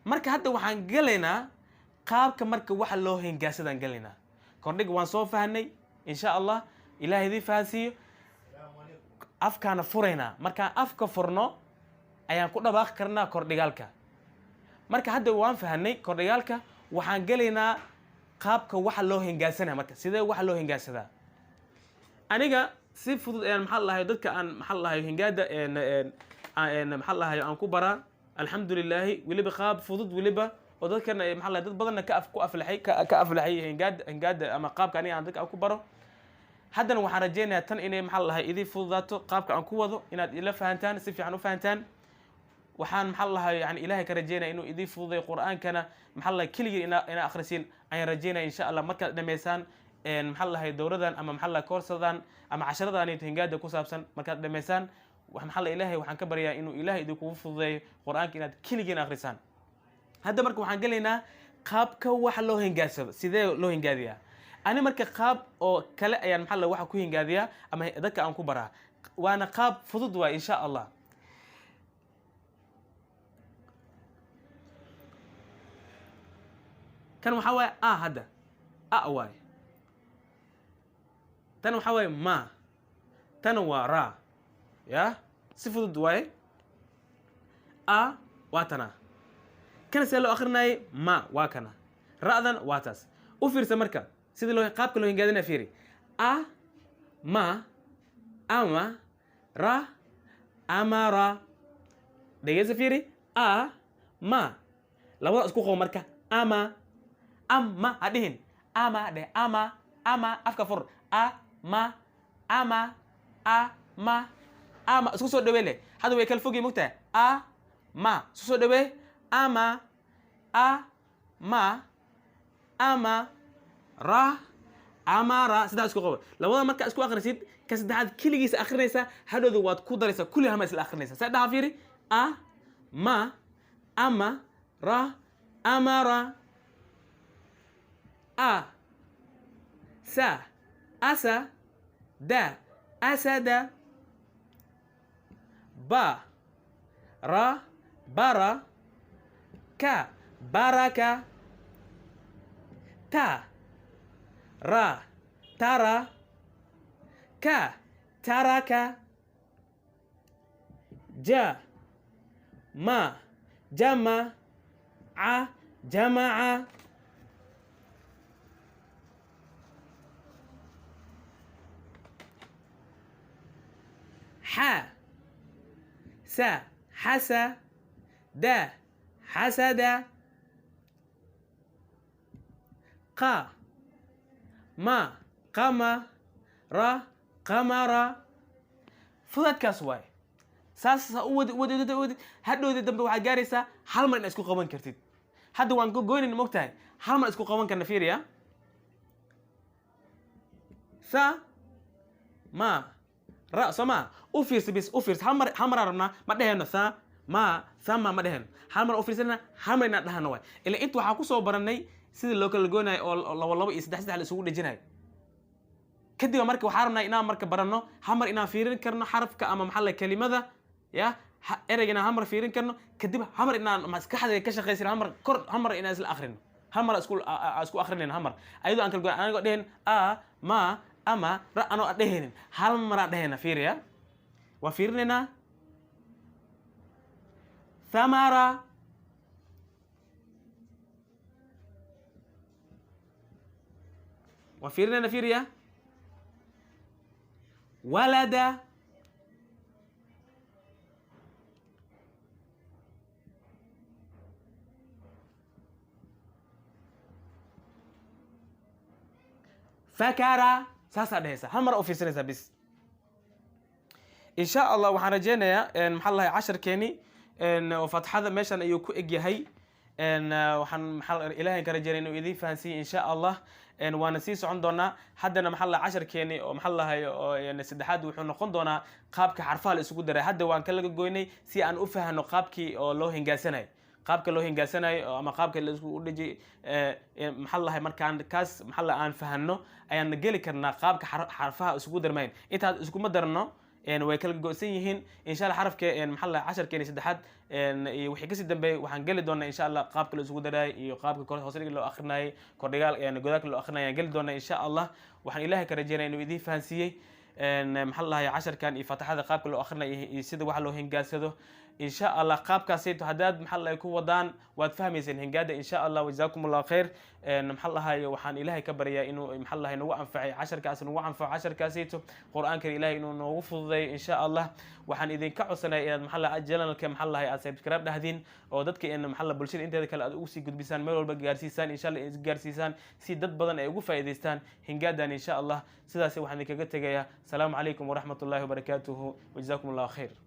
Marka hadda waxaan gelaynaa qaabka marka waxa loo hingaasadaan gelaynaa. Kordhig waan soo fahnay, insha Allah Ilaah idin fahansiiyo. Afkaana furaynaa, markaan afka furno ayaan ku dhawaaqi karnaa kordhigaalka. Marka hadda waan fahanay kordhigaalka, waxaan gelaynaa qaabka waxa loo hingaasanaya. Marka sidee waxa loo hingaadsadaa? Aniga si fudud ayaan, maxaa lahay, dadka aan, maxaa lahay, hingaada maxaa lahay, aan ku baraa, alxamdulilaahi. Weliba qaab fudud weliba oo dadkana maxaa lahay, dad badanna ka af ku aflaxay, ka aflaxay hingaada ama qaabka aniga aan dadka aan ku baro. Haddana waxaan rajaynayaa tan inay, maxaa lahay, idin fududaato qaabka aan ku wado, inaad ila fahantaan, si fiican u fahantaan. Waxaan, maxaa lahay, yani Ilahay ka rajaynaya inuu idin fududay. Qur-aankana, maxaa lahay, keligii inaa akhrisiin ayaan rajaynaya, insha Allah. Markaad dhameysaan, maxaa lahay, dowradan ama, maxaa lahay, koorsadan ama casharadan hingaada ku saabsan markaad dhameysaan, maxaa la, Ilahay waxaan ka baryaa inuu Ilahay idinkugu fududeeyo Qur-aanka inaad keligiin akhrisaan. Hadda marka waxaan gelaynaa qaabka wax loo hingaadsado. Sidee loo hingaadiyaa? Ani marka qaab oo kale ayaan, maxaa la, waxa ku hingaadiyaa ama dadka aan ku baraa, waana qaab fudud waay, insha Allah. Kan waxaa waaye a, hadda a waaye. Tan waxaa waaye ma, tan waa ra. Ya, si fudud waaye. A waa tana. Kana see loo akrinaaye? Ma waa kana, ra'dan waa taas. U fiirsa marka sida loo qaabka loo hingaadinaya. Fiiri: a, ma, ama, ra, amara. Dhegeysa, fiiri: a, ma, labada isku qabo. Marka ama, ama ha dhihin, ama dheh. Ama, ama, afka fur. A, ma, ama, a, ma, ama, isku soo dhawee leh. Hadda way kala fogyi, mogtahay. A, ma, isku soo dhawee. Ama, a, ma, ama, ra, amara. Saddex isku qabo. Labada markaa isku akhrisid, ka saddexaad keligiisa akhrinaysaa, hadhowda waad ku daraysaa, kulli hama isla akhrinaysaa. See dhaha? Fiiri: a, ma, ama, ra, amara. A, sa, asa, da, asada. Ba, ra, bara, ka, baraka. Ta, ra, tara, ka, taraka. Ja, ma, jama, ca, jamaca. Xa, sa, xasa, da, xasada. Qa, ma, qama, ra, qamara. Fudaadkaas waay. Saas u wadi, wadi, wadi, wadi. Hadhowdii dambe waxaad gaaraysaa hal mar inaad isku qaban kartid. Hadda waan gogoynayna, mogtahay, hal mar isku qaban karna. Fiiriya: sa, ma, ra, soo maa? U fiirsa bis, u fiirsa. Hal mar, hal maraan rabnaa. Ma dhehayno sa, ma, sama, ma dhehayno. Hal mar u fiirsana, hal mar inaan dhahano waay. Ila inta waxaa kusoo baranay sida loo kala goynayo oo labo labo iyo saddex saddex la isugu dhejinayo. Kadib marka waxaa rabnaa inaan marka baranno hal mar inaan fiirin karno xarafka ama, maxaa la, kelimada ya ereyga, inaan hal mar fiirin karno. Kadib hal mar inaan maskaxda ka shaqaysin, hal mar kor, hal mar inaan isla akhrino, hal mar isku akrinayno, hal mar ayadoo aan kala goyn, anigoo dheheen a, ma, ama, ra, anoo aan dhehaynin. Hal maraan dhehayna. Fiiriya, waa fiirinaynaa: thamara. Waa fiirinayna. Fiiriya: walada. Fakara. Saasaa dhehaysa, hal mar u fiirsanaysaa bis. Insha Allah waxaan rajeynayaa, maxaa lahay, casharkeeni oo faatixada meeshan ayuu ku eg yahay. Waxaan, maxaa, Ilahay ka rajeynaya inuu idiin fahansiiyo, insha Allah. Waana sii socon doonaa. Haddana, maxaa lahay, casharkeeni oo, maxaa lahay, oo saddexaad wuxuu noqon doonaa qaabka xarfaha la isugu daray. Hadda waan kalaga goynay si aan u fahano qaabkii oo loo hingaasanayo, qaabka loo hingaasanayo ama qaabka la isku dheji, maxaa lahay. Markaan kaas, maxaa lahay, aan fahano ayaan geli karnaa qaabka xarfaha isugu darmayn. Intaad iskuma darno. Way kala go'san yihiin, insha Allah. Xarafka, maxaa la, casharkeeni saddexaad iyo wixii kasii dambeeyay waxaan geli doonaa, insha Allah, qaabka la isugu daraayay iyo qaabka kor hoose dhig loo akrinayay, kordhigaal, godaalka loo akrinayay aan geli doonaa, insha Allah. Waxaan Ilaahay ka rajeynaya inuu idiin fahansiiyey, maxaa la dhahay, casharkan iyo faataxada qaabka loo akhrinayo iyo sida waxa loo hingaadsado, insha Allah. Qaabkaasayto haddaad, maxaa la dhahay, ku wadaan, waad fahmayseen hingaada, insha Allah. Wajazaakum Allah khayr. Maxaa la dhahay, waxaan Ilaahay ka baryaa inuu, maxaa la dhahay, nagu anfacay casharkaas, nagu anfaco casharkaasayto. Qur-aankan Ilaahay inuu noogu fududeeyo, insha Allah. Waxaan idinka codsanaya inaad, maxaa la, channelka, maxaa la dhahay, aad subscribe dhahdiin oo dadka in, maxaa la, bulshada inteeda kale aad ugu sii gudbisaan, meel walba gaarsiisaan, insha Allah, gaarsiisaan si dad badan ay ugu faa'iidaystaan hingaadan, insha Allah. Sidaas waxaan idinkaga tegayaa. Asalaamu calaykum waraxmat ullahi wabarakaatuhu, wajazaakum Allahu khayr.